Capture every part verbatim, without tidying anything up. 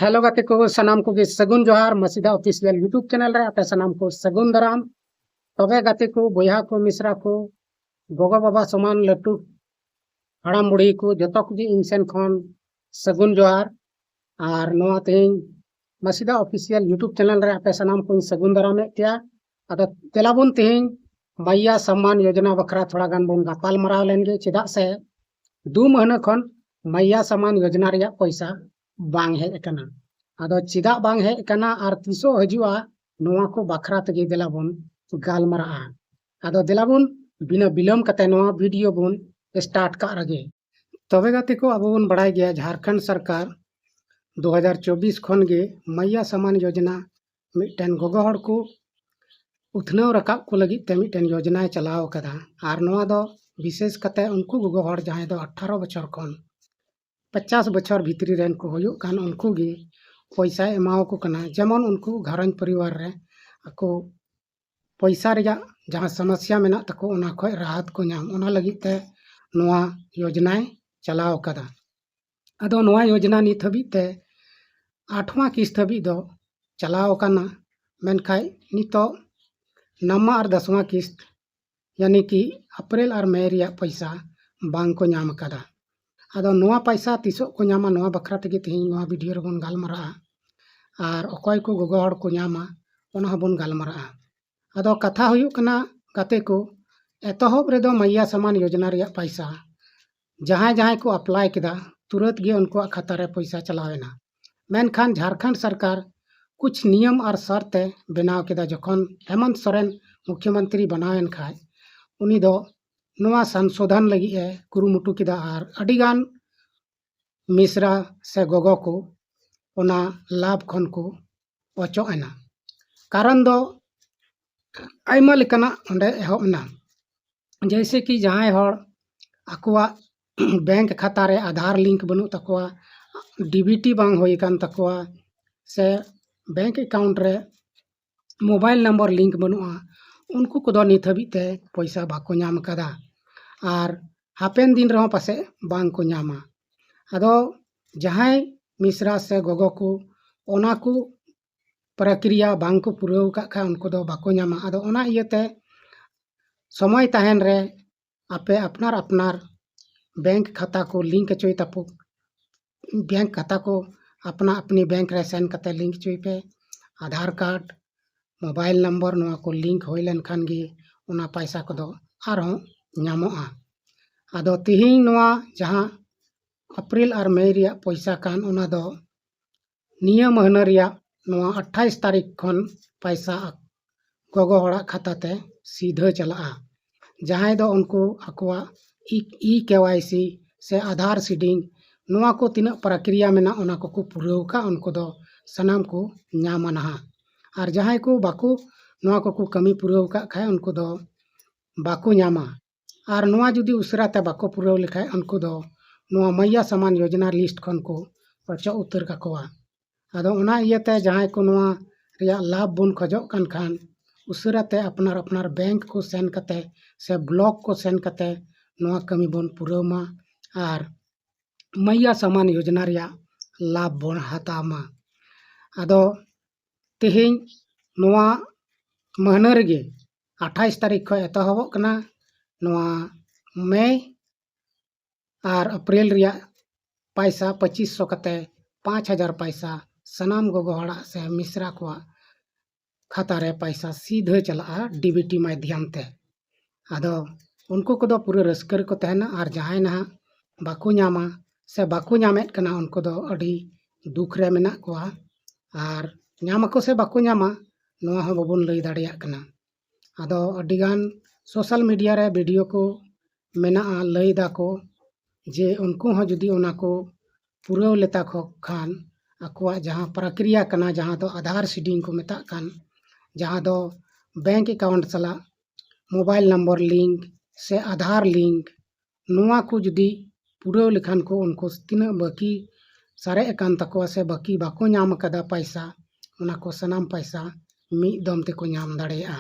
Hello ᱜᱟᱛᱮ ᱠᱚ, ᱥᱟᱱᱟᱢ ᱠᱚᱜᱮ ᱥᱟᱹᱜᱩᱱ ᱡᱚᱦᱟᱨ᱾ ᱢᱟᱹᱥᱤᱫᱟ ᱚᱯᱷᱤᱥᱤᱭᱟᱞ YouTube ᱪᱮᱱᱮᱞ ᱨᱮ ᱟᱯᱮ ᱥᱟᱱᱟᱢ ᱠᱚ ᱥᱟᱹᱜᱩᱱ ᱫᱟᱨᱟᱢ᱾ ᱛᱚᱵᱮ ᱜᱟᱛᱮ ᱠᱚ, ᱵᱚᱭᱦᱟ ᱠᱚ, ᱢᱤᱥᱨᱟ ᱠᱚ, ᱜᱚᱜᱚ ᱵᱟᱵᱟ ᱥᱚᱢᱟᱱ ᱞᱟᱹᱴᱩ ᱦᱟᱲᱟᱢ ᱵᱩᱲᱦᱤ ᱠᱚ, ᱡᱚᱛᱚ ᱠᱚᱜᱮ ᱤᱧ ᱥᱮᱱ ᱠᱷᱚᱱ ᱥᱟᱹᱜᱩᱱ ᱡᱚᱦᱟᱨ᱾ ᱟᱨ ᱱᱚᱣᱟ ᱛᱮᱦᱮᱧ ᱢᱟᱹᱥᱤᱫᱟ ᱚᱯᱷᱤᱥᱤᱭᱟᱞ YouTube ᱪᱮᱱᱮᱞ ᱨᱮ ᱟᱯᱮ ᱥᱟᱱᱟᱢ ᱠᱚᱧ ᱥᱟᱹᱜᱩᱱ ᱫᱟᱨᱟᱢᱮᱫ ᱯᱮᱭᱟ᱾ ᱟᱫᱚ ᱫᱮᱞᱟ ᱵᱚᱱ ᱛᱮᱦᱮᱧ ᱢᱟᱭᱭᱟ ᱥᱚᱢᱢᱟᱱ ᱭᱳᱡᱚᱱᱟ ᱵᱟᱠᱷᱨᱟ ᱛᱷᱚᱲᱟ ᱜᱟᱱ ᱵᱚᱱ ᱜᱟᱯᱟᱞ ᱢᱟᱨᱟᱣ ᱞᱮᱱ ᱜᱮ, ᱪᱮᱫᱟᱜ ᱥᱮ ᱫᱩ ᱢᱟᱹᱦᱱᱟᱹ ᱠᱷᱚᱱ ᱢᱟᱭᱭᱟ ᱥᱚᱢᱢᱟᱱ ᱭᱳᱡᱚᱱᱟ ᱨᱮᱭᱟᱜ ᱯᱚᱭᱥᱟ ᱵᱟᱝ ᱦᱮᱡ ᱟᱠᱟᱱᱟ᱾ ᱟᱫᱚ ᱪᱮᱫᱟᱜ ᱵᱟᱝ ᱦᱮᱡ ᱟᱠᱟᱱᱟ ᱟᱨ ᱛᱤᱥᱚᱜ ᱦᱤᱡᱩᱜᱼᱟ, ᱱᱚᱣᱟ ᱠᱚ ᱵᱟᱠᱷᱨᱟ ᱛᱮᱜᱮ ᱫᱮᱞᱟ ᱵᱚᱱ ᱜᱟᱞᱢᱟᱨᱟᱜᱼᱟ᱾ ᱟᱫᱚ ᱫᱮᱞᱟ ᱵᱚᱱ ᱵᱤᱱᱟᱹ ᱵᱤᱞᱚᱢ ᱠᱟᱛᱮ ᱱᱚᱣᱟ ᱵᱷᱤᱰᱤᱭᱳ ᱵᱚᱱ ᱥᱴᱟᱨᱴ ᱠᱟᱜ ᱨᱮᱜᱮ᱾ ᱛᱚᱵᱮ ᱜᱟᱛᱮ ᱠᱚ, ᱟᱵᱚ ᱵᱚᱱ ᱵᱟᱲᱟᱭ ᱜᱮᱭᱟ ᱡᱷᱟᱲᱠᱷᱚᱸᱰ ᱥᱚᱨᱠᱟᱨ ᱫᱩ ᱦᱟᱡᱟᱨ ᱪᱚᱵᱵᱤᱥ ᱠᱷᱚᱱ ᱜᱮ ᱢᱟᱭᱭᱟ ᱥᱚᱢᱢᱟᱱ ᱭᱳᱡᱚᱱᱟ ᱢᱤᱫᱴᱮᱱ ᱜᱚᱜᱚ ᱦᱚᱲ ᱠᱚ ᱩᱛᱱᱟᱹᱣ ᱨᱟᱠᱟᱵ ᱠᱚ ᱞᱟᱹᱜᱤᱫ ᱛᱮ ᱢᱤᱫᱴᱮᱱ ᱭᱳᱡᱚᱱᱟᱭ ᱪᱟᱞᱟᱣ ᱟᱠᱟᱫᱟ᱾ ᱟᱨ ᱱᱚᱣᱟ ᱫᱚ ᱵᱤᱥᱮᱥ ᱠᱟᱛᱮ ᱩᱱᱠᱩ ᱜᱚᱜᱚ ᱦᱚᱲ ᱡᱟᱦᱟᱸᱭ ᱫᱚ ᱟᱴᱷᱟᱨᱚ ᱵᱚᱪᱷᱚᱨ ᱠᱷᱚᱱ ᱯᱚᱪᱟᱥ ᱵᱚᱪᱷᱚᱨ ᱵᱷᱤᱛᱨᱤ ᱨᱮᱱ ᱠᱚ ᱦᱩᱭᱩᱜ ᱠᱟᱱ, ᱩᱱᱠᱩ ᱜᱮ ᱯᱚᱭᱥᱟᱭ ᱮᱢᱟᱣᱟᱠᱚ ᱠᱟᱱᱟ᱾ ᱡᱮᱢᱚᱱ ᱩᱱᱠᱩ ᱜᱷᱟᱨᱚᱸᱡᱽ ᱯᱚᱨᱤᱵᱟᱨ ᱨᱮ ᱟᱠᱚ ᱯᱚᱭᱥᱟ ᱨᱮᱭᱟᱜ ᱡᱟᱦᱟᱸ ᱥᱚᱢᱚᱥᱭᱟ ᱢᱮᱱᱟᱜ ᱛᱟᱠᱚ, ᱚᱱᱟ ᱠᱷᱚᱱ ᱨᱟᱦᱟᱛ ᱠᱚ ᱧᱟᱢ, ᱚᱱᱟ ᱞᱟᱹᱜᱤᱫ ᱛᱮ ᱱᱚᱣᱟ ᱭᱳᱡᱚᱱᱟᱭ ᱪᱟᱞᱟᱣ ᱟᱠᱟᱫᱟ᱾ ᱟᱫᱚ ᱱᱚᱣᱟ ᱭᱳᱡᱚᱱᱟ ᱱᱤᱛ ᱦᱟᱹᱵᱤᱡ ᱛᱮ ᱟᱴᱷᱣᱟ ᱠᱤᱥᱛ ᱦᱟᱹᱵᱤᱡ ᱫᱚ ᱪᱟᱞᱟᱣ ᱟᱠᱟᱱᱟ, ᱢᱮᱱᱠᱷᱟᱱ ᱱᱤᱛᱚᱜ ᱱᱟᱣᱟ ᱟᱨ ᱫᱚᱥᱣᱟ ᱠᱤᱥᱛ, ᱭᱟᱱᱤ ᱠᱤ ᱮᱯᱨᱤᱞ ᱟᱨ ᱢᱮ ᱨᱮᱭᱟᱜ ᱯᱚᱭᱥᱟ ᱵᱟᱝ ᱠᱚ ᱧᱟᱢ ᱟᱠᱟᱫᱟ᱾ ᱟᱫᱚ ᱱᱚᱣᱟ ᱯᱚᱭᱥᱟ ᱛᱤᱥᱚᱜ ᱠᱚ ᱧᱟᱢᱟ, ᱱᱚᱣᱟ ᱵᱟᱠᱷᱨᱟ ᱛᱮᱜᱮ ᱛᱮᱦᱮᱧ ᱱᱚᱣᱟ ᱵᱷᱤᱰᱤᱭᱳ ᱨᱮᱵᱚᱱ ᱜᱟᱞᱢᱟᱨᱟᱜᱼᱟ᱾ ᱟᱨ ᱚᱠᱚᱭ ᱠᱚ ᱜᱚᱜᱚ ᱦᱚᱲ ᱠᱚ ᱧᱟᱢᱟ, ᱚᱱᱟ ᱦᱚᱸᱵᱚᱱ ᱜᱟᱞᱢᱟᱨᱟᱜᱼᱟ᱾ ᱟᱫᱚ ᱠᱟᱛᱷᱟ ᱦᱩᱭᱩᱜ ᱠᱟᱱᱟ ᱜᱟᱛᱮ ᱠᱚ, ᱮᱛᱚᱦᱚᱵ ᱨᱮᱫᱚ ᱢᱟᱭᱭᱟ ᱥᱚᱢᱢᱟᱱ ᱭᱳᱡᱚᱱᱟ ᱨᱮᱭᱟᱜ ᱯᱚᱭᱥᱟ ᱡᱟᱦᱟᱸᱭ ᱡᱟᱦᱟᱸᱭ ᱠᱚ ᱟᱯᱞᱟᱭ ᱠᱮᱫᱟ, ᱛᱩᱨᱟᱹᱛ ᱜᱮ ᱩᱱᱠᱩᱣᱟᱜ ᱠᱷᱟᱛᱟ ᱨᱮ ᱯᱚᱭᱥᱟ ᱪᱟᱞᱟᱣ ᱮᱱᱟ᱾ ᱢᱮᱱᱠᱷᱟᱱ ᱡᱷᱟᱲᱠᱷᱚᱸᱰ ᱥᱚᱨᱠᱟᱨ ᱠᱩᱪ ᱱᱤᱭᱚᱢ ᱟᱨ ᱥᱟᱨᱛᱮ ᱵᱮᱱᱟᱣ ᱠᱮᱫᱟ, ᱡᱚᱠᱷᱚᱱ ᱦᱮᱢᱚᱱᱛ ᱥᱚᱨᱮᱱ ᱢᱩᱠᱷᱭᱚᱢᱚᱱᱛᱨᱤ ᱵᱮᱱᱟᱣ ᱮᱱ ᱠᱷᱟᱡ, ᱩᱱᱤ ᱫᱚ ᱱᱚᱣᱟ ᱥᱚᱝᱥᱳᱫᱷᱚᱱ ᱞᱟᱹᱜᱤᱫ ᱮ ᱠᱩᱨᱩᱢᱩᱴᱩ ᱠᱮᱫᱟ ᱟᱨ ᱟᱹᱰᱤᱜᱟᱱ ᱢᱤᱥᱨᱟ ᱥᱮ ᱜᱚᱜᱚ ᱠᱚ ᱚᱱᱟ ᱞᱟᱵᱷ ᱠᱷᱚᱱ ᱠᱚ ᱚᱪᱚᱜ ᱮᱱᱟ᱾ ᱠᱟᱨᱚᱱ ᱫᱚ ᱟᱭᱢᱟ ᱞᱮᱠᱟᱱᱟᱜ ᱚᱸᱰᱮ ᱮᱦᱚᱵ ᱮᱱᱟ᱾ ᱡᱮᱭᱥᱮ ᱠᱤ ᱡᱟᱦᱟᱸᱭ ᱦᱚᱲ ᱟᱠᱚᱣᱟᱜ ᱵᱮᱝᱠ ᱠᱷᱟᱛᱟ ᱨᱮ ᱟᱫᱷᱟᱨ ᱞᱤᱝᱠ ᱵᱟᱹᱱᱩᱜ ᱛᱟᱠᱚᱣᱟ, ᱰᱤᱵᱤᱴᱤ ᱵᱟᱝ ᱦᱩᱭ ᱟᱠᱟᱱ ᱛᱟᱠᱚᱣᱟ, ᱥᱮ ᱵᱮᱝᱠ ᱮᱠᱟᱣᱩᱱᱴ ᱨᱮ ᱢᱳᱵᱟᱭᱤᱞ ᱱᱟᱢᱵᱟᱨ ᱞᱤᱝᱠ ᱵᱟᱹᱱᱩᱜᱼᱟ, ᱩᱱᱠᱩ ᱠᱚᱫᱚ ᱱᱤᱛ ᱦᱟᱹᱵᱤᱡ ᱛᱮ ᱯᱚᱭᱥᱟ ᱵᱟᱠᱚ ᱧᱟᱢ ᱟᱠᱟᱫᱟ᱾ ᱟᱨ ᱦᱟᱯᱮᱱ ᱫᱤᱱ ᱨᱮᱦᱚᱸ ᱯᱟᱥᱮᱡ ᱵᱟᱝ ᱠᱚ ᱧᱟᱢᱟ᱾ ᱟᱫᱚ ᱡᱟᱦᱟᱸᱭ ᱢᱤᱥᱨᱟ ᱥᱮ ᱜᱚᱜᱚ ᱠᱚ ᱚᱱᱟ ᱠᱚ ᱯᱨᱚᱠᱨᱤᱭᱟ ᱵᱟᱝ ᱠᱚ ᱯᱩᱨᱟᱹᱣ ᱟᱠᱟᱫ ᱠᱷᱟᱱ ᱩᱱᱠᱩ ᱫᱚ ᱵᱟᱠᱚ ᱧᱟᱢᱟ᱾ ᱟᱫᱚ ᱚᱱᱟ ᱤᱭᱟᱹᱛᱮ ᱥᱚᱢᱚᱭ ᱛᱟᱦᱮᱱ ᱨᱮ ᱟᱯᱮ ᱟᱯᱱᱟᱨ ᱟᱯᱱᱟᱨ ᱵᱮᱝᱠ ᱠᱷᱟᱛᱟ ᱠᱚ ᱞᱤᱝᱠ ᱦᱚᱪᱚᱭ ᱛᱟᱯᱚ ᱵᱮᱝᱠ ᱠᱷᱟᱛᱟ ᱠᱚ ᱟᱯᱱᱟ ᱟᱯᱱᱤ ᱵᱮᱝᱠ ᱨᱮ ᱥᱮᱱ ᱠᱟᱛᱮ ᱞᱤᱝᱠ ᱦᱚᱪᱚᱭ ᱯᱮ᱾ ᱟᱫᱷᱟᱨ ᱠᱟᱨᱰ, ᱢᱳᱵᱟᱭᱤᱞ ᱱᱟᱢᱵᱟᱨ, ᱱᱚᱣᱟ ᱠᱚ ᱞᱤᱝᱠ ᱦᱩᱭ ᱞᱮᱱᱠᱷᱟᱱ ᱜᱮ ᱚᱱᱟ ᱯᱚᱭᱥᱟ ᱠᱚᱫᱚ ᱟᱨᱦᱚᱸ ᱧᱟᱢᱚᱜᱼᱟ᱾ ᱟᱫᱚ ᱛᱤᱦᱤᱧ ᱱᱚᱣᱟ ᱡᱟᱦᱟᱸ ᱮᱯᱨᱤᱞ ᱟᱨ ᱢᱮ ᱨᱮᱭᱟᱜ ᱯᱚᱭᱥᱟ ᱠᱟᱱ, ᱚᱱᱟ ᱫᱚ ᱱᱤᱭᱟᱹ ᱢᱟᱹᱦᱱᱟᱹ ᱨᱮᱭᱟᱜ ᱱᱚᱣᱟ ᱟᱴᱷᱟᱭᱤᱥ ᱛᱟᱹᱨᱤᱠᱷ ᱠᱷᱚᱱ ᱯᱚᱭᱥᱟ ᱜᱚᱜᱚ ᱦᱚᱲᱟᱜ ᱠᱷᱟᱛᱟ ᱛᱮ ᱥᱤᱫᱷᱟᱹ ᱪᱟᱞᱟᱜᱼᱟ᱾ ᱡᱟᱦᱟᱸᱭ ᱫᱚ ᱩᱱᱠᱩ ᱟᱠᱚᱣᱟᱜ ᱤ ᱠᱮ ᱣᱟᱭ ᱥᱤ ᱥᱮ ᱟᱫᱷᱟᱨ ᱥᱤᱰᱤᱝ, ᱱᱚᱣᱟ ᱠᱚ ᱛᱤᱱᱟᱹᱜ ᱯᱨᱚᱠᱨᱤᱭᱟ ᱢᱮᱱᱟᱜ, ᱚᱱᱟ ᱠᱚᱠᱚ ᱯᱩᱨᱟᱹᱣ ᱠᱟᱜ, ᱩᱱᱠᱩ ᱫᱚ ᱥᱟᱱᱟᱢ ᱠᱚ ᱧᱟᱢᱟ ᱱᱟᱦᱟᱜ᱾ ᱟᱨ ᱡᱟᱦᱟᱸᱭ ᱠᱚ ᱵᱟᱠᱚ ᱱᱚᱣᱟ ᱠᱚᱠᱚ ᱠᱟᱹᱢᱤ ᱯᱩᱨᱟᱹᱣ ᱠᱟᱜ ᱠᱷᱟᱡ, ᱩᱱᱠᱩ ᱫᱚ ᱵᱟᱠᱚ ᱧᱟᱢᱟ᱾ ᱟᱨ ᱱᱚᱣᱟ ᱡᱩᱫᱤ ᱩᱥᱟᱹᱨᱟ ᱛᱮ ᱵᱟᱠᱚ ᱯᱩᱨᱟᱹᱣ ᱞᱮᱠᱷᱟᱡ, ᱩᱱᱠᱩ ᱫᱚ ᱱᱚᱣᱟ ᱢᱟᱭᱭᱟ ᱥᱟᱢᱟᱱ ᱭᱳᱡᱽᱱᱟ ᱞᱤᱥᱴ ᱠᱷᱚᱱ ᱠᱚ ᱚᱪᱚᱜ ᱩᱛᱟᱹᱨ ᱠᱟᱠᱚᱣᱟ᱾ ᱟᱫᱚ ᱚᱱᱟ ᱤᱭᱟᱹᱛᱮ ᱡᱟᱦᱟᱸᱭ ᱠᱚ ᱱᱚᱣᱟ ᱨᱮᱭᱟᱜ ᱞᱟᱵᱷ ᱵᱚᱱ ᱠᱷᱚᱡᱚᱜ ᱠᱟᱱ ᱠᱷᱟᱱ, ᱩᱥᱟᱹᱨᱟ ᱛᱮ ᱟᱯᱱᱟᱨ ᱟᱯᱱᱟᱨ ᱵᱮᱝᱠ ᱠᱚ ᱥᱮᱱ ᱠᱟᱛᱮ ᱥᱮ ᱵᱞᱚᱠ ᱠᱚ ᱥᱮᱱ ᱠᱟᱛᱮ ᱱᱚᱣᱟ ᱠᱟᱹᱢᱤ ᱵᱚᱱ ᱯᱩᱨᱟᱹᱣ ᱢᱟ ᱟᱨ ᱢᱟᱭᱭᱟ ᱥᱟᱢᱟᱱ ᱭᱳᱡᱽᱱᱟ ᱨᱮᱭᱟᱜ ᱞᱟᱵᱷ ᱵᱚᱱ ᱦᱟᱛᱟᱣ ᱢᱟ᱾ ᱟᱫᱚ ᱛᱮᱦᱮᱧ ᱱᱚᱣᱟ ᱢᱟᱹᱦᱱᱟᱹ ᱨᱮᱜᱮ ᱟᱴᱷᱟᱭᱤᱥ ᱛᱟᱹᱨᱤᱠᱷ ᱠᱷᱚᱱ ᱮᱛᱚᱦᱚᱵᱚᱜ ᱠᱟᱱᱟ ᱱᱚᱣᱟ ᱢᱮ ᱟᱨ ᱮᱯᱨᱤᱞ ᱨᱮᱭᱟᱜ ᱯᱟᱭᱥᱟ ᱯᱚᱸᱪᱤᱥ ᱥᱚ ᱠᱟᱛᱮ ᱯᱟᱸᱪ ᱦᱟᱡᱟᱨ ᱯᱟᱭᱥᱟ ᱥᱟᱱᱟᱢ ᱜᱚᱜᱚ ᱦᱚᱲᱟᱜ ᱥᱮ ᱢᱤᱥᱨᱟ ᱠᱚᱣᱟᱜ ᱠᱷᱟᱛᱟ ᱨᱮ ᱯᱟᱭᱥᱟ ᱥᱤᱫᱷᱟᱹ ᱪᱟᱞᱟᱜᱼᱟ ᱰᱤ ᱵᱤ ᱴᱤ ᱢᱟᱫᱽᱫᱷᱚᱢ ᱛᱮ᱾ ᱟᱫᱚ ᱩᱱᱠᱩ ᱠᱚᱫᱚ ᱯᱩᱨᱟᱹ ᱨᱟᱹᱥᱠᱟᱹ ᱨᱮᱠᱚ ᱛᱟᱦᱮᱱᱟ, ᱟᱨ ᱡᱟᱦᱟᱸᱭ ᱱᱟᱦᱟᱜ ᱵᱟᱠᱚ ᱧᱟᱢᱟ ᱥᱮ ᱵᱟᱠᱚ ᱧᱟᱢᱮᱫ ᱠᱟᱱᱟ, ᱩᱱᱠᱩ ᱫᱚ ᱟᱹᱰᱤ ᱫᱩᱠ ᱨᱮ ᱢᱮᱱᱟᱜ ᱠᱚᱣᱟ᱾ ᱟᱨ ᱧᱟᱢ ᱟᱠᱚ ᱥᱮ ᱵᱟᱠᱚ ᱧᱟᱢᱟ, ᱱᱚᱣᱟ ᱦᱚᱸ ᱵᱟᱵᱚᱱ ᱞᱟᱹᱭ ᱫᱟᱲᱮᱭᱟᱜ ᱠᱟᱱᱟ᱾ ᱟᱫᱚ ᱟᱹᱰᱤᱜᱟᱱ ᱥᱳᱥᱟᱞ ᱢᱤᱰᱤᱭᱟ ᱨᱮ ᱵᱷᱤᱰᱤᱭᱳ ᱠᱚ ᱢᱮᱱᱟᱜᱼᱟ, ᱞᱟᱹᱭ ᱫᱟᱠᱚ ᱡᱮ ᱩᱱᱠᱩ ᱦᱚᱸ ᱡᱩᱫᱤ ᱚᱱᱟ ᱠᱚ ᱯᱩᱨᱟᱹᱣ ᱞᱮᱛᱟ ᱠᱚ ᱠᱷᱟᱱ, ᱟᱠᱚᱣᱟᱜ ᱡᱟᱦᱟᱸ ᱯᱨᱚᱠᱨᱤᱭᱟ ᱠᱟᱱᱟ, ᱡᱟᱦᱟᱸ ᱫᱚ ᱟᱫᱷᱟᱨ ᱥᱤᱰᱤᱝ ᱠᱚ ᱢᱮᱛᱟᱜ ᱠᱟᱱ, ᱡᱟᱦᱟᱸ ᱫᱚ ᱵᱮᱝᱠ ᱮᱠᱟᱣᱩᱱᱴ ᱥᱟᱞᱟᱜ ᱢᱳᱵᱟᱭᱤᱞ ᱱᱟᱢᱵᱟᱨ ᱞᱤᱝᱠ ᱥᱮ ᱟᱫᱷᱟᱨ ᱞᱤᱝᱠ, ᱱᱚᱣᱟ ᱠᱚ ᱡᱩᱫᱤ ᱯᱩᱨᱟᱹᱣ ᱞᱮᱠᱷᱟᱱ ᱠᱚ, ᱩᱱᱠᱩ ᱛᱤᱱᱟᱹᱜ ᱵᱟᱹᱠᱤ ᱥᱟᱨᱮᱡ ᱟᱠᱟᱱ ᱛᱟᱠᱚᱣᱟ ᱥᱮ ᱵᱟᱹᱠᱤ ᱵᱟᱠᱚ ᱧᱟᱢ ᱟᱠᱟᱫᱟ ᱯᱟᱭᱥᱟ, ᱚᱱᱟ ᱠᱚ ᱥᱟᱱᱟᱢ ᱯᱟᱭᱥᱟ ᱢᱤᱫ ᱫᱚᱢ ᱛᱮᱠᱚ ᱧᱟᱢ ᱫᱟᱲᱮᱭᱟᱜᱼᱟ᱾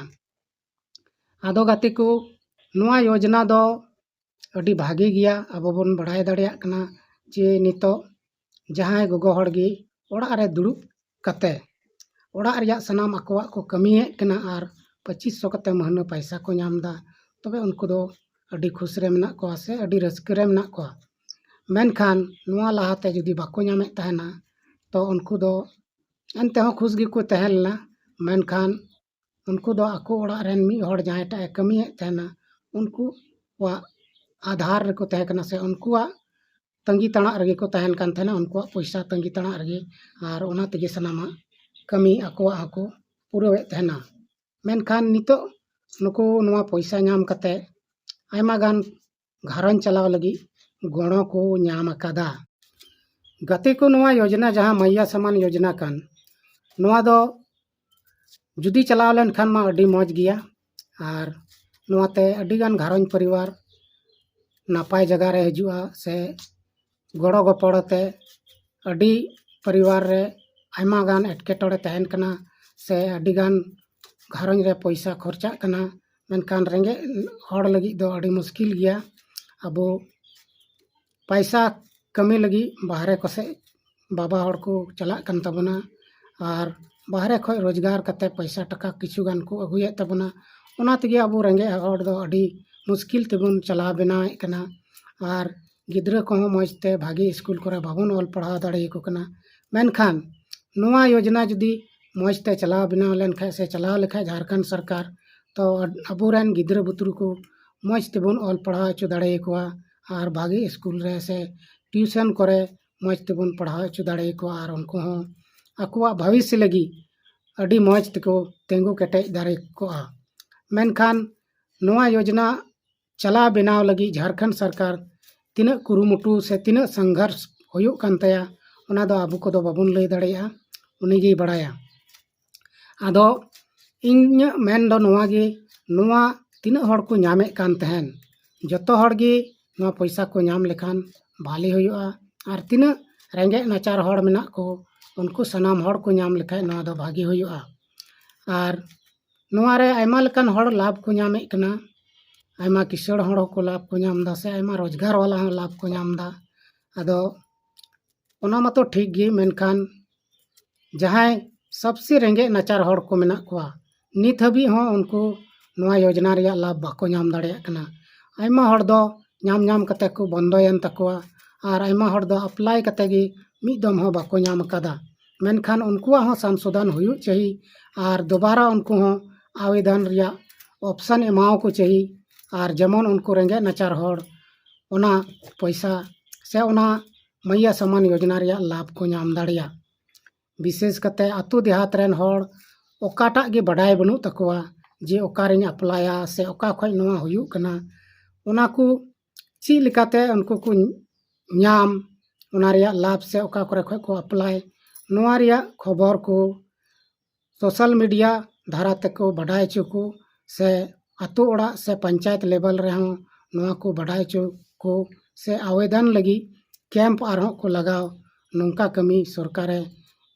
ᱟᱫᱚ ᱜᱟᱛᱮ ᱠᱚ, ᱱᱚᱣᱟ ᱭᱳᱡᱽᱱᱟ ᱫᱚ ᱟᱹᱰᱤ ᱵᱷᱟᱜᱮ ᱜᱮᱭᱟ᱾ ᱟᱵᱚ ᱵᱚᱱ ᱵᱟᱲᱟᱭ ᱫᱟᱲᱮᱭᱟᱜ ᱠᱟᱱᱟ ᱡᱮ ᱱᱤᱛᱚᱜ ᱡᱟᱦᱟᱸᱭ ᱜᱚᱜᱚ ᱦᱚᱲ ᱜᱮ ᱚᱲᱟᱜ ᱨᱮ ᱫᱩᱲᱩᱵ ᱠᱟᱛᱮ ᱚᱲᱟᱜ ᱨᱮᱭᱟᱜ ᱥᱟᱱᱟᱢ ᱟᱠᱚᱣᱟᱜ ᱠᱚ ᱠᱟᱹᱢᱤᱭᱮᱫ ᱠᱟᱱᱟ ᱟᱨ ᱯᱚᱸᱪᱤᱥ ᱥᱚ ᱠᱟᱛᱮ ᱢᱟᱹᱦᱱᱟᱹ ᱯᱟᱭᱥᱟ ᱠᱚ ᱧᱟᱢ ᱮᱫᱟ, ᱛᱚᱵᱮ ᱩᱱᱠᱩ ᱫᱚ ᱟᱹᱰᱤ ᱠᱷᱩᱥ ᱨᱮ ᱢᱮᱱᱟᱜ ᱠᱚᱣᱟ ᱥᱮ ᱟᱹᱰᱤ ᱨᱟᱹᱥᱠᱟᱹ ᱨᱮ ᱢᱮᱱᱟᱜ ᱠᱚᱣᱟ᱾ ᱢᱮᱱᱠᱷᱟᱱ ᱱᱚᱣᱟ ᱞᱟᱦᱟᱛᱮ ᱡᱩᱫᱤ ᱵᱟᱠᱚ ᱧᱟᱢᱮᱫ ᱛᱟᱦᱮᱱᱟ, ᱛᱚ ᱩᱱᱠᱩ ᱫᱚ ᱮᱱᱛᱮ ᱦᱚᱸ ᱠᱷᱩᱥ ᱜᱮᱠᱚ ᱛᱟᱦᱮᱸ ᱞᱮᱱᱟ᱾ ᱢᱮᱱᱠᱷᱟᱱ ᱩᱱᱠᱩ ᱫᱚ ᱟᱠᱚ ᱚᱲᱟᱜ ᱨᱮᱱ ᱢᱤᱫ ᱦᱚᱲ ᱡᱟᱦᱟᱸᱭ ᱴᱟᱜ ᱮ ᱠᱟᱹᱢᱤᱭᱮᱫ ᱛᱟᱦᱮᱱᱟ, ᱩᱱᱠᱩᱣᱟᱜ ᱟᱫᱷᱟᱨ ᱨᱮᱠᱚ ᱛᱟᱦᱮᱸ ᱠᱟᱱᱟ ᱥᱮ ᱩᱱᱠᱩᱣᱟᱜ ᱛᱟᱺᱜᱤ ᱛᱟᱲᱟᱜ ᱨᱮᱜᱮ ᱠᱚ ᱛᱟᱦᱮᱱ ᱠᱟᱱ ᱛᱟᱦᱮᱱᱟ, ᱩᱱᱠᱩᱣᱟᱜ ᱯᱚᱭᱥᱟ ᱛᱟᱺᱜᱤ ᱛᱟᱲᱟᱜ ᱨᱮᱜᱮ, ᱟᱨ ᱚᱱᱟ ᱛᱮᱜᱮ ᱥᱟᱱᱟᱢᱟᱜ ᱠᱟᱹᱢᱤ ᱟᱠᱚᱣᱟᱜ ᱦᱚᱸᱠᱚ ᱯᱩᱨᱟᱹᱣᱮᱫ ᱛᱟᱦᱮᱱᱟ᱾ ᱢᱮᱱᱠᱷᱟᱱ ᱱᱤᱛᱚᱜ ᱱᱩᱠᱩ ᱱᱚᱣᱟ ᱯᱚᱭᱥᱟ ᱧᱟᱢ ᱠᱟᱛᱮ ᱟᱭᱢᱟ ᱜᱟᱱ ᱜᱷᱟᱨᱚᱸᱡᱽ ᱪᱟᱞᱟᱣ ᱞᱟᱹᱜᱤᱫ ᱜᱚᱲᱚ ᱠᱚ ᱧᱟᱢ ᱟᱠᱟᱫᱟ᱾ ᱜᱟᱛᱮ ᱠᱚ, ᱱᱚᱣᱟ ᱭᱳᱡᱽᱱᱟ ᱡᱟᱦᱟᱸ ᱢᱟᱭᱭᱟ ᱥᱟᱢᱟᱱ ᱭᱳᱡᱽᱱᱟ ᱠᱟᱱ, ᱱᱚᱣᱟ ᱫᱚ ᱡᱩᱫᱤ ᱪᱟᱞᱟᱣ ᱞᱮᱱᱠᱷᱟᱱ ᱢᱟ ᱟᱹᱰᱤ ᱢᱚᱡᱽ ᱜᱮᱭᱟ, ᱟᱨ ᱱᱚᱣᱟᱛᱮ ᱟᱹᱰᱤᱜᱟᱱ ᱜᱷᱟᱨᱚᱸᱡᱽ ᱯᱚᱨᱤᱵᱟᱨ ᱱᱟᱯᱟᱭ ᱡᱟᱭᱜᱟ ᱨᱮ ᱦᱤᱡᱩᱜᱼᱟ ᱥᱮ ᱜᱚᱲᱚ ᱜᱚᱯᱚᱲᱚ ᱛᱮ ᱟᱹᱰᱤ ᱯᱚᱨᱤᱵᱟᱨ ᱨᱮ ᱟᱭᱢᱟ ᱜᱟᱱ ᱮᱴᱠᱮᱴᱚᱬᱮ ᱛᱟᱦᱮᱱ ᱠᱟᱱᱟ ᱥᱮ ᱟᱹᱰᱤᱜᱟᱱ ᱜᱷᱟᱨᱚᱸᱡᱽ ᱨᱮ ᱯᱚᱭᱥᱟ ᱠᱷᱚᱨᱪᱟᱜ ᱠᱟᱱᱟ, ᱢᱮᱱᱠᱷᱟᱱ ᱨᱮᱸᱜᱮᱡ ᱦᱚᱲ ᱞᱟᱹᱜᱤᱫ ᱫᱚ ᱟᱹᱰᱤ ᱢᱩᱥᱠᱤᱞ ᱜᱮᱭᱟ᱾ ᱟᱵᱚ ᱯᱟᱭᱥᱟ ᱠᱟᱹᱢᱤ ᱞᱟᱹᱜᱤᱫ ᱵᱟᱦᱨᱮ ᱠᱚᱥᱮᱫ ᱵᱟᱵᱟ ᱦᱚᱲ ᱠᱚ ᱪᱟᱞᱟᱜ ᱠᱟᱱ ᱛᱟᱵᱚᱱᱟ ᱟᱨ ᱵᱟᱦᱨᱮ ᱠᱷᱚᱱ ᱨᱳᱡᱽᱜᱟᱨ ᱠᱟᱛᱮ ᱯᱚᱭᱥᱟ ᱴᱟᱠᱟ ᱠᱤᱪᱷᱩ ᱜᱟᱱ ᱠᱚ ᱟᱹᱜᱩᱭᱮᱫ ᱛᱟᱵᱚᱱᱟ᱾ ᱚᱱᱟ ᱛᱮᱜᱮ ᱟᱵᱚ ᱨᱮᱸᱜᱮᱡ ᱦᱚᱲ ᱫᱚ ᱟᱹᱰᱤ ᱢᱩᱥᱠᱤᱞ ᱛᱮᱵᱚᱱ ᱪᱟᱞᱟᱣ ᱵᱮᱱᱟᱣᱮᱫ ᱠᱟᱱᱟ ᱟᱨ ᱜᱤᱫᱽᱨᱟᱹ ᱠᱚᱦᱚᱸ ᱢᱚᱡᱽ ᱛᱮ ᱵᱷᱟᱜᱮ ᱥᱠᱩᱞ ᱠᱚᱨᱮ ᱵᱟᱵᱚᱱ ᱚᱞ ᱯᱟᱲᱦᱟᱣ ᱫᱟᱲᱮᱭᱟᱠᱚ ᱠᱟᱱᱟ᱾ ᱢᱮᱱᱠᱷᱟᱱ ᱱᱚᱣᱟ ᱭᱳᱡᱽᱱᱟ ᱡᱩᱫᱤ ᱢᱚᱡᱽ ᱛᱮ ᱪᱟᱞᱟᱣ ᱵᱮᱱᱟᱣ ᱞᱮᱱᱠᱷᱟᱱ ᱥᱮ ᱪᱟᱞᱟᱣ ᱞᱮᱠᱷᱟᱱ ᱡᱷᱟᱲᱠᱷᱚᱸᱰ ᱥᱚᱨᱠᱟᱨ, ᱛᱚ ᱟᱵᱚᱨᱮᱱ ᱜᱤᱫᱽᱨᱟᱹ ᱵᱩᱛᱨᱩ ᱠᱚ ᱢᱚᱡᱽ ᱛᱮᱵᱚᱱ ᱚᱞ ᱯᱟᱲᱦᱟᱣ ᱦᱚᱪᱚ ᱫᱟᱲᱮᱭᱟᱠᱚᱣᱟ ᱟᱨ ᱵᱷᱟᱜᱮ ᱥᱠᱩᱞ ᱨᱮ ᱥᱮ ᱴᱤᱭᱩᱥᱚᱱ ᱠᱚᱨᱮ ᱢᱚᱡᱽ ᱛᱮᱵᱚᱱ ᱯᱟᱲᱦᱟᱣ ᱦᱚᱪᱚ ᱫᱟᱲᱮᱭᱟᱠᱚᱣᱟ ᱟᱨ ᱩᱱᱠᱩ ᱦᱚᱸ ᱟᱠᱚᱣᱟᱜ ᱵᱷᱚᱵᱤᱥᱥᱚ ᱞᱟᱹᱜᱤᱫ ᱟᱹᱰᱤ ᱢᱚᱡᱽ ᱛᱮᱠᱚ ᱛᱤᱸᱜᱩ ᱠᱮᱴᱮᱡ ᱫᱟᱲᱮ ᱠᱚᱜᱼᱟ᱾ ᱢᱮᱱᱠᱷᱟᱱ ᱱᱚᱣᱟ ᱭᱳᱡᱽᱱᱟ ᱪᱟᱞᱟᱣ ᱵᱮᱱᱟᱣ ᱞᱟᱹᱜᱤᱫ ᱡᱷᱟᱲᱠᱷᱚᱸᱰ ᱥᱚᱨᱠᱟᱨ ᱛᱤᱱᱟᱹᱜ ᱠᱩᱨᱩᱢᱩᱴᱩ ᱥᱮ ᱛᱤᱱᱟᱹᱜ ᱥᱚᱝᱜᱷᱚᱨᱥ ᱦᱩᱭᱩᱜ ᱠᱟᱱ ᱛᱟᱭᱟ, ᱚᱱᱟ ᱫᱚ ᱟᱵᱚ ᱠᱚᱫᱚ ᱵᱟᱵᱚᱱ ᱞᱟᱹᱭ ᱫᱟᱲᱮᱭᱟᱜᱼᱟ, ᱩᱱᱤᱜᱮᱭ ᱵᱟᱲᱟᱭᱟ᱾ ᱟᱫᱚ ᱤᱧᱟᱹᱜ ᱢᱮᱱ ᱫᱚ ᱱᱚᱣᱟ ᱜᱮ, ᱱᱚᱣᱟ ᱛᱤᱱᱟᱹᱜ ᱦᱚᱲ ᱠᱚ ᱧᱟᱢᱮᱫ ᱠᱟᱱ ᱛᱟᱦᱮᱱ, ᱡᱚᱛᱚ ᱦᱚᱲ ᱜᱮ ᱱᱚᱣᱟ ᱯᱚᱭᱥᱟ ᱠᱚ ᱧᱟᱢ ᱞᱮᱠᱷᱟᱱ ᱵᱷᱟᱞᱮ ᱦᱩᱭᱩᱜᱼᱟ᱾ ᱟᱨ ᱛᱤᱱᱟᱹᱜ ᱨᱮᱸᱜᱮᱡ ᱱᱟᱪᱟᱨ ᱦᱚᱲ ᱢᱮᱱᱟᱜ ᱠᱚ, ᱩᱱᱠᱩ ᱥᱟᱱᱟᱢ ᱦᱚᱲ ᱠᱚ ᱧᱟᱢ ᱞᱮᱠᱷᱟᱱ ᱱᱚᱣᱟ ᱫᱚ ᱵᱷᱟᱜᱮ ᱦᱩᱭᱩᱜᱼᱟ᱾ ᱟᱨ ᱱᱚᱣᱟ ᱨᱮ ᱟᱭᱢᱟ ᱞᱮᱠᱟᱱ ᱦᱚᱲ ᱞᱟᱵᱷ ᱠᱚ ᱧᱟᱢᱮᱫ ᱠᱟᱱᱟ, ᱟᱭᱢᱟ ᱠᱤᱥᱟᱹᱬ ᱦᱚᱲ ᱦᱚᱸᱠᱚ ᱞᱟᱵᱷ ᱠᱚ ᱧᱟᱢ ᱮᱫᱟ ᱥᱮ ᱟᱭᱢᱟ ᱨᱳᱡᱽᱜᱟᱨ ᱵᱟᱞᱟ ᱦᱚᱸ ᱞᱟᱵᱷ ᱠᱚ ᱧᱟᱢ ᱮᱫᱟ᱾ ᱟᱫᱚ ᱚᱱᱟ ᱢᱟᱛᱚ ᱴᱷᱤᱠ ᱜᱮ, ᱢᱮᱱᱠᱷᱟᱱ ᱡᱟᱦᱟᱸᱭ ᱥᱚᱵᱥᱮ ᱨᱮᱸᱜᱮᱡ ᱱᱟᱪᱟᱨ ᱦᱚᱲ ᱠᱚ ᱢᱮᱱᱟᱜ ᱠᱚᱣᱟ, ᱱᱤᱛ ᱦᱟᱹᱵᱤᱡ ᱦᱚᱸ ᱩᱱᱠᱩ ᱱᱚᱣᱟ ᱭᱳᱡᱽᱱᱟ ᱨᱮᱭᱟᱜ ᱞᱟᱵᱷ ᱵᱟᱠᱚ ᱧᱟᱢ ᱫᱟᱲᱮᱭᱟᱜ ᱠᱟᱱᱟ᱾ ᱟᱭᱢᱟ ᱦᱚᱲ ᱫᱚ ᱧᱟᱢ ᱧᱟᱢ ᱠᱟᱛᱮ ᱠᱚ ᱵᱚᱱᱫᱚᱭᱮᱱ ᱛᱟᱠᱚᱣᱟ, ᱟᱨ ᱟᱭᱢᱟ ᱦᱚᱲ ᱫᱚ ᱟᱯᱞᱟᱭ ᱠᱟᱛᱮ ᱜᱮ ᱢᱤᱫ ᱫᱚᱢ ᱦᱚᱸ ᱵᱟᱠᱚ ᱧᱟᱢ ᱟᱠᱟᱫᱟ᱾ ᱢᱮᱱᱠᱷᱟᱱ ᱩᱱᱠᱩᱣᱟᱜ ᱦᱚᱸ ᱥᱚᱝᱥᱳᱫᱷᱚᱱ ᱦᱩᱭᱩᱜ ᱪᱟᱹᱦᱤ, ᱟᱨ ᱫᱩᱵᱟᱨᱟ ᱩᱱᱠᱩ ᱦᱚᱸ ᱟᱵᱮᱫᱚᱱ ᱨᱮᱭᱟᱜ ᱚᱯᱥᱚᱱ ᱮᱢᱟᱣᱟᱠᱚ ᱪᱟᱹᱦᱤ, ᱟᱨ ᱡᱮᱢᱚᱱ ᱩᱱᱠᱩ ᱨᱮᱸᱜᱮᱡ ᱱᱟᱪᱟᱨ ᱦᱚᱲ ᱚᱱᱟ ᱯᱚᱭᱥᱟ ᱥᱮ ᱚᱱᱟ ᱢᱟᱹᱭᱭᱟ ᱥᱟᱢᱟᱱ ᱭᱳᱡᱽᱱᱟ ᱨᱮᱭᱟᱜ ᱞᱟᱵᱷ ᱠᱚ ᱧᱟᱢ ᱫᱟᱲᱮᱭᱟᱜ᱾ ᱵᱤᱥᱮᱥ ᱠᱟᱛᱮ ᱟᱛᱳ ᱫᱮᱦᱟᱛ ᱨᱮᱱ ᱦᱚᱲ ᱚᱠᱟᱴᱟᱜ ᱜᱮ ᱵᱟᱰᱟᱭ ᱵᱟᱹᱱᱩᱜ ᱛᱟᱠᱚᱣᱟ ᱡᱮ ᱚᱠᱟᱨᱤᱧ ᱟᱯᱞᱟᱭᱟ ᱥᱮ ᱚᱠᱟ ᱠᱷᱚᱱ ᱱᱚᱣᱟ ᱦᱩᱭᱩᱜ ᱠᱟᱱᱟ, ᱚᱱᱟ ᱠᱚ ᱪᱮᱫ ᱞᱮᱠᱟᱛᱮ ᱩᱱᱠᱩ ᱠᱚ ᱧᱟᱢ, ᱚᱱᱟ ᱨᱮᱭᱟᱜ ᱞᱟᱵᱷ ᱥᱮ ᱚᱠᱟ ᱠᱚᱨᱮ ᱠᱷᱚᱱ ᱠᱚ ᱟᱯᱞᱟᱭ, ᱱᱚᱣᱟ ᱨᱮᱭᱟᱜ ᱠᱷᱚᱵᱚᱨ ᱠᱚ ᱥᱳᱥᱟᱞ ᱢᱤᱰᱤᱭᱟ ᱫᱷᱟᱨᱟ ᱛᱮᱠᱚ ᱵᱟᱰᱟᱭ ᱦᱚᱪᱚ ᱠᱚ, ᱥᱮ ᱟᱛᱳ ᱚᱲᱟᱜ ᱥᱮ ᱯᱚᱧᱪᱟᱭᱮᱛ ᱞᱮᱵᱮᱞ ᱨᱮᱦᱚᱸ ᱱᱚᱣᱟ ᱠᱚ ᱵᱟᱰᱟᱭ ᱦᱚᱪᱚ ᱠᱚ, ᱥᱮ ᱟᱵᱮᱫᱚᱱ ᱞᱟᱹᱜᱤᱫ ᱠᱮᱢᱯ ᱟᱨᱦᱚᱸ ᱠᱚ ᱞᱟᱜᱟᱣ᱾ ᱱᱚᱝᱠᱟ ᱠᱟᱹᱢᱤ ᱥᱚᱨᱠᱟᱨᱮ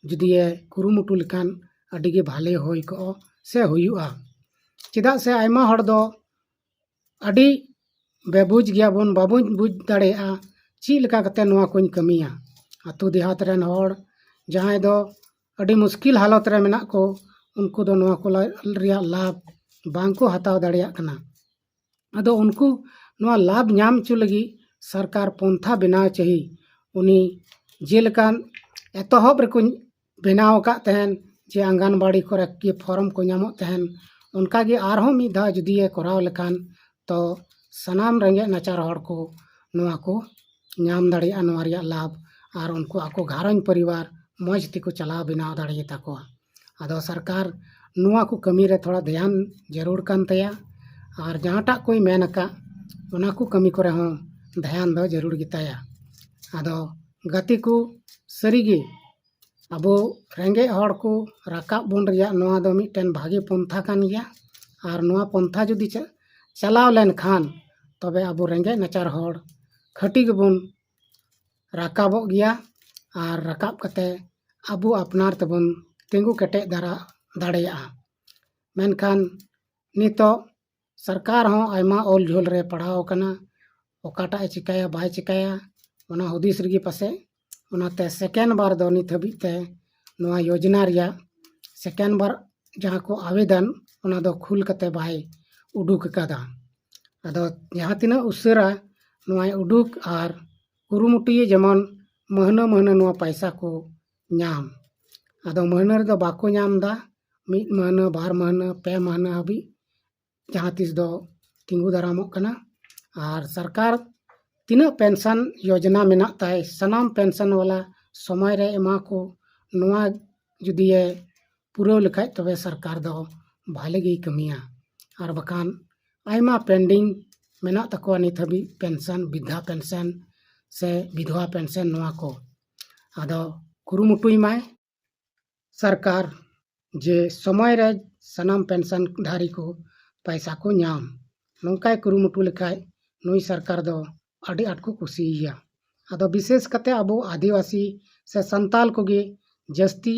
ᱡᱩᱫᱤᱭᱮ ᱠᱩᱨᱩᱢᱩᱴᱩ ᱞᱮᱠᱷᱟᱱ ᱟᱹᱰᱤ ᱜᱮ ᱵᱷᱟᱞᱮ ᱦᱩᱭ ᱠᱚᱜᱼᱟ ᱥᱮ ᱦᱩᱭᱩᱜᱼᱟ᱾ ᱪᱮᱫᱟᱜ ᱥᱮ ᱟᱭᱢᱟ ᱦᱚᱲ ᱫᱚ ᱟᱹᱰᱤ ᱵᱮᱵᱩᱡᱽ ᱜᱮᱭᱟᱵᱚᱱ, ᱵᱟᱵᱚᱱ ᱵᱩᱡᱽ ᱫᱟᱲᱮᱭᱟᱜᱼᱟ ᱪᱮᱫ ᱞᱮᱠᱟ ᱠᱟᱛᱮ ᱱᱚᱣᱟ ᱠᱚᱧ ᱠᱟᱹᱢᱤᱭᱟ᱾ ᱟᱛᱳ ᱫᱮᱦᱟᱛ ᱨᱮᱱ ᱦᱚᱲ ᱡᱟᱦᱟᱸᱭ ᱫᱚ ᱟᱹᱰᱤ ᱢᱩᱥᱠᱤᱞ ᱦᱟᱞᱚᱛ ᱨᱮ ᱢᱮᱱᱟᱜ ᱠᱚ, ᱩᱱᱠᱩ ᱫᱚ ᱱᱚᱣᱟ ᱠᱚ ᱞᱟ-, ᱨᱮᱭᱟᱜ ᱞᱟᱵᱷ ᱵᱟᱝ ᱠᱚ ᱦᱟᱛᱟᱣ ᱫᱟᱲᱮᱭᱟᱜ ᱠᱟᱱᱟ᱾ ᱟᱫᱚ ᱩᱱᱠᱩ ᱱᱚᱣᱟ ᱞᱟᱵᱷ ᱧᱟᱢ ᱦᱚᱪᱚ ᱞᱟᱹᱜᱤᱫ ᱥᱚᱨᱠᱟᱨ ᱯᱚᱱᱛᱷᱟ ᱵᱮᱱᱟᱣ ᱪᱟᱹᱦᱤ᱾ ᱩᱱᱤ ᱡᱮᱞᱮᱠᱟ ᱮᱛᱚᱦᱚᱵ ᱨᱮᱠᱚ ᱵᱮᱱᱟᱣ ᱟᱠᱟᱫ ᱛᱟᱦᱮᱱ ᱡᱮ ᱟᱝᱜᱟᱱᱵᱟᱲᱤ ᱠᱚᱨᱮ ᱜᱮ ᱯᱷᱚᱨᱢ ᱠᱚ ᱧᱟᱢᱚᱜ ᱛᱟᱦᱮᱱ, ᱚᱱᱠᱟᱜᱮ ᱟᱨᱦᱚᱸ ᱢᱤᱫ ᱫᱷᱟᱣ ᱡᱩᱫᱤᱭᱮ ᱠᱚᱨᱟᱣ ᱞᱮᱠᱷᱟᱱ ᱛᱚ ᱥᱟᱱᱟᱢ ᱨᱮᱸᱜᱮᱡ ᱱᱟᱪᱟᱨ ᱦᱚᱲ ᱠᱚ ᱱᱚᱣᱟ ᱠᱚ ᱧᱟᱢ ᱫᱟᱲᱮᱭᱟᱜᱼᱟ, ᱱᱚᱣᱟ ᱨᱮᱭᱟᱜ ᱞᱟᱵᱷ, ᱟᱨ ᱩᱱᱠᱩ ᱟᱠᱚ ᱜᱷᱟᱨᱚᱸᱡᱽ ᱯᱚᱨᱤᱵᱟᱨ ᱢᱚᱡᱽ ᱛᱮᱠᱚ ᱪᱟᱞᱟᱣ ᱵᱮᱱᱟᱣ ᱫᱟᱲᱮᱭᱟᱛᱟ ᱠᱚᱣᱟ᱾ ᱟᱫᱚ ᱥᱚᱨᱠᱟᱨ ᱱᱚᱣᱟ ᱠᱚ ᱠᱟᱹᱢᱤ ᱨᱮ ᱛᱷᱚᱲᱟ ᱫᱷᱮᱭᱟᱱ ᱡᱟᱹᱨᱩᱲ ᱠᱟᱱ ᱛᱟᱭᱟ, ᱟᱨ ᱡᱟᱦᱟᱸᱴᱟᱜ ᱠᱚᱭ ᱢᱮᱱ ᱟᱠᱟᱫ ᱚᱱᱟ ᱠᱚ ᱠᱟᱹᱢᱤ ᱠᱚᱨᱮ ᱦᱚᱸ ᱫᱷᱮᱭᱟᱱ ᱫᱚ ᱡᱟᱹᱨᱩᱲ ᱜᱮᱛᱟᱭᱟ᱾ ᱟᱫᱚ ᱜᱟᱛᱮ ᱠᱚ, ᱥᱟᱹᱨᱤᱜᱮ ᱟᱵᱚ ᱨᱮᱸᱜᱮᱡ ᱦᱚᱲ ᱠᱚ ᱨᱟᱠᱟᱵ ᱵᱚᱱ ᱨᱮᱭᱟᱜ ᱱᱚᱣᱟ ᱫᱚ ᱢᱤᱫᱴᱮᱱ ᱵᱷᱟᱜᱮ ᱯᱚᱱᱛᱷᱟ ᱠᱟᱱ ᱜᱮᱭᱟ᱾ ᱟᱨ ᱱᱚᱣᱟ ᱯᱚᱱᱛᱷᱟ ᱡᱩᱫᱤ ᱪᱟ-, ᱪᱟᱞᱟᱣ ᱞᱮᱱᱠᱷᱟᱱ ᱛᱚᱵᱮ ᱟᱵᱚ ᱨᱮᱸᱜᱮᱡ ᱱᱟᱪᱟᱨ ᱦᱚᱲ ᱠᱷᱟᱹᱴᱤ ᱜᱮᱵᱚᱱ ᱨᱟᱠᱟᱵᱚᱜ ᱜᱮᱭᱟ, ᱟᱨ ᱨᱟᱠᱟᱵ ᱠᱟᱛᱮ ᱟᱵᱚ ᱟᱯᱱᱟᱨ ᱛᱮᱵᱚᱱ ᱛᱤᱸᱜᱩ ᱠᱮᱴᱮᱡ ᱫᱟᱨᱟ ᱫᱟᱲᱮᱭᱟᱜᱼᱟ᱾ ᱢᱮᱱᱠᱷᱟᱱ ᱱᱤᱛᱚᱜ ᱥᱚᱨᱠᱟᱨ ᱦᱚᱸ ᱟᱭᱢᱟ ᱚᱞ ᱡᱷᱳᱞ ᱨᱮ ᱯᱟᱲᱟᱣ ᱟᱠᱟᱱᱟ᱾ ᱚᱠᱟᱴᱟᱜ ᱮ ᱪᱤᱠᱟᱹᱭᱟ ᱵᱟᱭ ᱪᱤᱠᱟᱹᱭᱟ, ᱚᱱᱟ ᱦᱩᱫᱤᱥ ᱨᱮᱜᱮ ᱯᱟᱥᱮᱡ ᱚᱱᱟᱛᱮ second ᱵᱟᱨ ᱫᱚ ᱱᱤᱛ ᱦᱟᱹᱵᱤᱡ ᱛᱮ ᱱᱚᱣᱟ ᱭᱳᱡᱽᱱᱟ ᱨᱮᱭᱟᱜ second ᱵᱟᱨ ᱡᱟᱦᱟᱸ ᱠᱚ ᱟᱵᱮᱫᱚᱱ, ᱚᱱᱟ ᱫᱚ ᱠᱷᱩᱞ ᱠᱟᱛᱮ ᱵᱟᱭ ᱩᱰᱩᱠ ᱟᱠᱟᱫᱟ᱾ ᱟᱫᱚ ᱡᱟᱦᱟᱸ ᱛᱤᱱᱟᱹᱜ ᱩᱥᱟᱹᱨᱟ ᱱᱚᱣᱟᱭ ᱩᱰᱩᱠ ᱟᱨ ᱠᱩᱨᱩᱢᱩᱴᱩᱭᱟ ᱡᱮᱢᱚᱱ ᱢᱟᱹᱦᱱᱟᱹ ᱢᱟᱹᱦᱱᱟᱹ ᱱᱚᱣᱟ ᱯᱟᱭᱥᱟ ᱠᱚ ᱧᱟᱢ᱾ ᱟᱫᱚ ᱢᱟᱹᱦᱱᱟᱹ ᱨᱮᱫᱚ ᱵᱟᱠᱚ ᱧᱟᱢ ᱮᱫᱟ, ᱢᱤᱫ ᱢᱟᱹᱦᱱᱟᱹ, ᱵᱟᱨ ᱢᱟᱹᱦᱱᱟᱹ, ᱯᱮ ᱢᱟᱹᱦᱱᱟᱹ ᱦᱟᱹᱵᱤᱡ ᱡᱟᱦᱟᱸ ᱛᱤᱥ ᱫᱚ ᱛᱤᱸᱜᱩ ᱫᱟᱨᱟᱢᱚᱜ ᱠᱟᱱᱟ᱾ ᱟᱨ ᱥᱚᱨᱠᱟᱨ ᱛᱤᱱᱟᱹᱜ ᱯᱮᱱᱥᱚᱱ ᱭᱳᱡᱽᱱᱟ ᱢᱮᱱᱟᱜ ᱛᱟᱭ, ᱥᱟᱱᱟᱢ ᱯᱮᱱᱥᱚᱱ ᱣᱟᱞᱟ ᱥᱚᱢᱚᱭ ᱨᱮ ᱮᱢᱟ ᱠᱚ, ᱱᱚᱣᱟ ᱡᱩᱫᱤᱭᱮ ᱯᱩᱨᱟᱹᱣ ᱞᱮᱠᱷᱟᱡ ᱛᱚᱵᱮ ᱥᱚᱨᱠᱟᱨ ᱫᱚ ᱵᱷᱟᱞᱮ ᱜᱮᱭ ᱠᱟᱹᱢᱤᱭᱟ᱾ ᱟᱨ ᱵᱟᱠᱷᱟᱱ ᱟᱭᱢᱟ pending ᱢᱮᱱᱟᱜ ᱛᱟᱠᱚᱣᱟ ᱱᱤᱛ ᱦᱟᱹᱵᱤᱡ ᱯᱮᱱᱥᱚᱱ, ᱵᱤᱫᱷᱟ ᱯᱮᱱᱥᱚᱱ ᱥᱮ ᱵᱤᱫᱷᱣᱟ ᱯᱮᱱᱥᱚᱱ, ᱱᱚᱣᱟ ᱠᱚ᱾ ᱟᱫᱚ ᱠᱩᱨᱩᱢᱩᱴᱩᱭ ᱢᱟᱭ ᱥᱚᱨᱠᱟᱨ ᱡᱮ ᱥᱚᱢᱚᱭ ᱨᱮ ᱥᱟᱱᱟᱢ ᱯᱮᱱᱥᱚᱱ ᱫᱷᱟᱨᱤ ᱠᱚ ᱯᱟᱭᱥᱟ ᱠᱚ ᱧᱟᱢ᱾ ᱱᱚᱝᱠᱟᱭ ᱠᱩᱨᱩᱢᱩᱴᱩ ᱞᱮᱠᱷᱟᱡ ᱱᱩᱭ ᱥᱚᱨᱠᱟᱨ ᱫᱚ ᱟᱹᱰᱤ ᱟᱸᱴ ᱠᱚ ᱠᱩᱥᱤᱭᱟᱭᱟ᱾ ᱟᱫᱚ ᱵᱤᱥᱮᱥ ᱠᱟᱛᱮ ᱟᱵᱚ ᱟᱹᱫᱤᱵᱟᱹᱥᱤ ᱥᱮ ᱥᱟᱱᱛᱟᱞ ᱠᱚᱜᱮ ᱡᱟᱹᱥᱛᱤ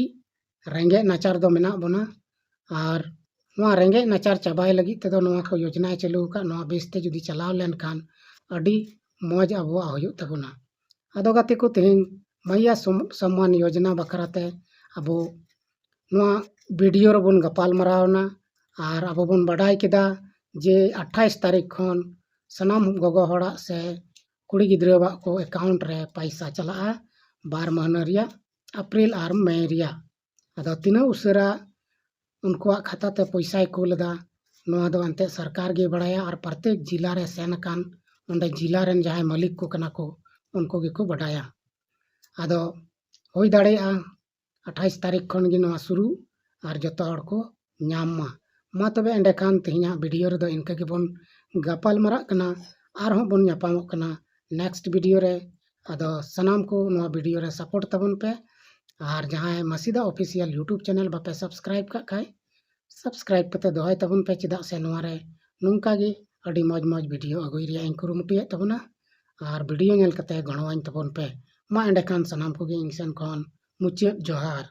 ᱨᱮᱸᱜᱮᱡ ᱱᱟᱪᱟᱨ ᱫᱚ ᱢᱮᱱᱟᱜ ᱵᱚᱱᱟ᱾ ᱟᱨ ᱱᱚᱣᱟ ᱨᱮᱸᱜᱮᱡ ᱱᱟᱪᱟᱨ ᱪᱟᱵᱟᱭ ᱞᱟᱹᱜᱤᱫ ᱛᱮᱫᱚ ᱱᱚᱣᱟ ᱠᱚ ᱭᱳᱡᱽᱱᱟᱭ ᱪᱟᱹᱞᱩ ᱟᱠᱟᱫ, ᱱᱚᱣᱟ ᱵᱮᱥ ᱛᱮ ᱡᱩᱫᱤ ᱪᱟᱞᱟᱣ ᱞᱮᱱᱠᱷᱟᱱ ᱟᱹᱰᱤ ᱢᱚᱡᱽ ᱟᱵᱚᱣᱟᱜ ᱦᱩᱭᱩᱜ ᱛᱟᱵᱚᱱᱟ᱾ ᱟᱫᱚ ᱜᱟᱛᱮ ᱠᱚ, ᱛᱮᱦᱮᱧ ᱢᱟᱭᱭᱟ ᱥᱚᱢ-, ᱥᱚᱢᱢᱟᱱ ᱭᱳᱡᱽᱱᱟ ᱵᱟᱠᱷᱨᱟ ᱛᱮ ᱟᱵᱚ ᱱᱚᱣᱟ ᱵᱷᱤᱰᱤᱭᱳ ᱨᱮᱵᱚᱱ ᱜᱟᱯᱟᱞ ᱢᱟᱨᱟᱣ ᱮᱱᱟ᱾ ᱟᱨ ᱟᱵᱚ ᱵᱚᱱ ᱵᱟᱰᱟᱭ ᱠᱮᱫᱟ ᱡᱮ ᱟᱴᱷᱟᱭᱤᱥ ᱛᱟᱹᱨᱤᱠᱷ ᱠᱷᱚᱱ ᱥᱟᱱᱟᱢ ᱜᱚᱜᱚ ᱦᱚᱲᱟᱜ ᱥᱮ ᱠᱩᱲᱤ ᱜᱤᱫᱽᱨᱟᱹᱣᱟᱜ ᱠᱚ account ᱨᱮ ᱯᱟᱭᱥᱟ ᱪᱟᱞᱟᱜᱼᱟ, ᱵᱟᱨ ᱢᱟᱹᱦᱱᱟᱹ ᱨᱮᱭᱟᱜ, ᱮᱯᱨᱤᱞ ᱟᱨ ᱢᱮ ᱨᱮᱭᱟᱜ᱾ ᱟᱫᱚ ᱛᱤᱱᱟᱹᱜ ᱩᱥᱟᱹᱨᱟ ᱩᱱᱠᱩᱣᱟᱜ ᱠᱷᱟᱛᱟ ᱛᱮ ᱯᱚᱭᱥᱟᱭ ᱠᱩᱞ ᱮᱫᱟ, ᱱᱚᱣᱟ ᱫᱚ ᱮᱱᱛᱮᱫ ᱥᱚᱨᱠᱟᱨ ᱜᱮ ᱵᱟᱲᱟᱭᱟ᱾ ᱟᱨ ᱯᱨᱚᱛᱮᱠ ᱡᱤᱞᱟ ᱨᱮ ᱥᱮᱱ ᱟᱠᱟᱱ ᱚᱸᱰᱮ ᱡᱤᱞᱟ ᱨᱮᱱ ᱡᱟᱦᱟᱸᱭ ᱢᱟᱹᱞᱤᱠ ᱠᱚ ᱠᱟᱱᱟ ᱠᱚ, ᱩᱱᱠᱩ ᱜᱮᱠᱚ ᱵᱟᱰᱟᱭᱟ᱾ ᱟᱫᱚ ᱦᱩᱭ ᱫᱟᱲᱮᱭᱟᱜᱼᱟ ᱟᱴᱷᱟᱭᱤᱥ ᱛᱟᱹᱨᱤᱠᱷ ᱠᱷᱚᱱ ᱜᱮ ᱱᱚᱣᱟ ᱥᱩᱨᱩ ᱟᱨ ᱡᱚᱛᱚ ᱦᱚᱲ ᱠᱚ ᱧᱟᱢ ᱢᱟ᱾ ᱢᱟ ᱛᱚᱵᱮ ᱮᱸᱰᱮᱠᱷᱟᱱ ᱛᱮᱦᱮᱧᱟᱜ ᱵᱷᱤᱰᱤᱭᱳ ᱨᱮᱫᱚ ᱤᱱᱠᱟᱹ ᱜᱮᱵᱚᱱ ᱜᱟᱯᱟᱞ ᱢᱟᱨᱟᱜ ᱠᱟᱱᱟ᱾ ᱟᱨᱦᱚᱸ ᱵᱚᱱ ᱧᱟᱯᱟᱢᱚᱜ ᱠᱟᱱᱟ next ᱵᱷᱤᱰᱤᱭᱳ ᱨᱮ᱾ ᱟᱫᱚ ᱥᱟᱱᱟᱢ ᱠᱚ ᱱᱚᱣᱟ ᱵᱷᱤᱰᱤᱭᱳ ᱨᱮ support ᱛᱟᱵᱚᱱ ᱯᱮ᱾ ᱟᱨ ᱡᱟᱦᱟᱸᱭ ᱢᱟᱹᱥᱤᱫᱟ Official YouTube channel ᱵᱟᱯᱮ subscribe ᱠᱟᱜ ᱠᱷᱟᱡ, subscribe ᱠᱟᱛᱮ ᱫᱚᱦᱚᱭ ᱛᱟᱵᱚᱱ ᱯᱮ, ᱪᱮᱫᱟᱜ ᱥᱮ ᱱᱚᱣᱟ ᱨᱮ ᱱᱚᱝᱠᱟ ᱜᱮ ᱟᱹᱰᱤ ᱢᱚᱡᱽ ᱢᱚᱡᱽ ᱵᱷᱤᱰᱤᱭᱳ ᱟᱹᱜᱩᱭ ᱨᱮᱭᱟᱜ ᱤᱧ ᱠᱩᱨᱩᱢᱩᱴᱩᱭᱮᱫ ᱛᱟᱵᱚᱱᱟ᱾ ᱟᱨ ᱵᱷᱤᱰᱤᱭᱳ ᱧᱮᱞ ᱠᱟᱛᱮ ᱜᱚᱲᱚᱣᱟᱹᱧ ᱛᱟᱵᱚᱱ ᱯᱮ᱾ ᱢᱟ ᱮᱸᱰᱮᱠᱷᱟᱱ ᱥᱟᱱᱟᱢ ᱠᱚᱜᱮ ᱤᱧ ᱥᱮᱱ ᱠᱷᱚᱱ ᱢᱩᱪᱟᱹᱫ ᱡᱚᱦᱟᱨ᱾